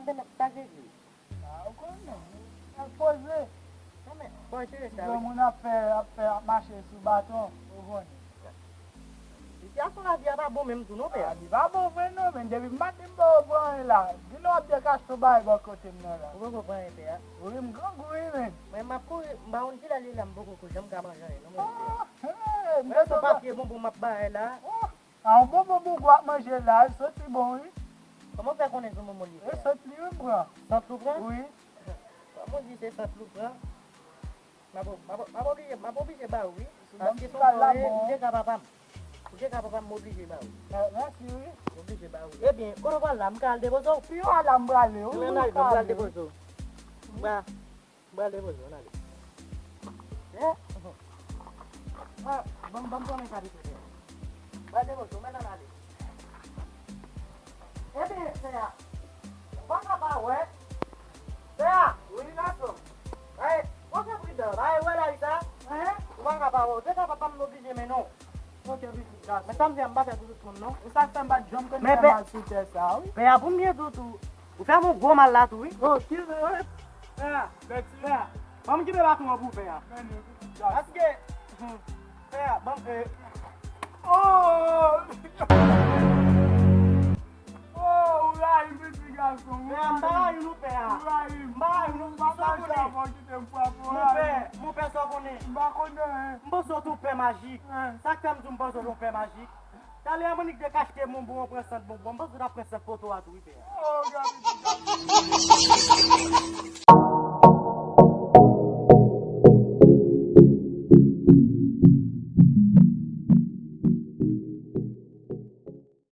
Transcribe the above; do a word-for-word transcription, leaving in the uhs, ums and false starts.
Men sa k regle? A, ou konnen, al poze. Non, men, bon, jere sa, wi. Granmoun ap fè, ap fè, ap mache sou baton, ou konnen. Sitiyasyon lavi a pa bon menm tou non, pè. A, li pa bon vre non, men depi maten m pa pran anyen la. Di lè w ap dekache yon bagay bò kote m nan la. Ou poko pran anyen, pè a? Wi, m grangou, wi, men. Mwen, m ap kouri, m pa konn kilè li la, m poko kouri, m ka manje anyen non, mwen, pè a. Mwen, se yon papye bonbon m ap bay la. A, yon bonbon bougou ap manje la, li soti bon, wi. Kòman w fè konnen se yon bonbon li ye, pè a? E sant li, wi, m pran. Sant ou pran? Wi. Kòman w di se sant ou pran? M ap, m ap, m ap oblije, m ap oblije ba ou, wi. Paske se yon kòlè, ou te ka papa m. Ou te ka papa m, m oblije ba ou. Mèsi, wi. M oblije ba ou. Ebyen, kote w pral la, m ka al depoze w? Pi w al la, m prale, wi. Ann ale, m pral depoze w. M pral, m pral depoze w, ann ale. Eh, ban m, ban m konnen sa depoze w. M pral depoze w, men ann ale. Ebyen, pè a, ou pa ka pa wè. Pè a! Wi, gason. Ay, fò fè pridan. Ay, wè la, sa. Hein? Ou pa ka pa wè. Ou te ka papa m oblije mennen w. Ok, pitit gason. Men sa m fè a, m pa fè pou tout moun, non. E sa k fè m pa t janm konn fè mal sou tè sa, wi. Pè a, pou m byen di w tou, ou fè m yon gwo mal la tou, wi. Oh, ki, pè a, pè a, ban m kenbe baton an pou pè a. Paske, hmm, pè a, ban m, eh, oh! Oh, ou rayi m, pitit gason. Pè a, m pa rayi w non, pè a. Ou rayi m. M pa rayi w non, m pa sa w konnen. Mon pè, mon pè, sa w konnen. M pa konnen. M panse w te yon pè majik. Sa k fè m di w m panse w te yon pè majik? Talè a, Monik te ka achte bonbon, pran sant bonbon. M panse w t ap pran sant poto a tou, wi, pè a. Oh, gade, gade.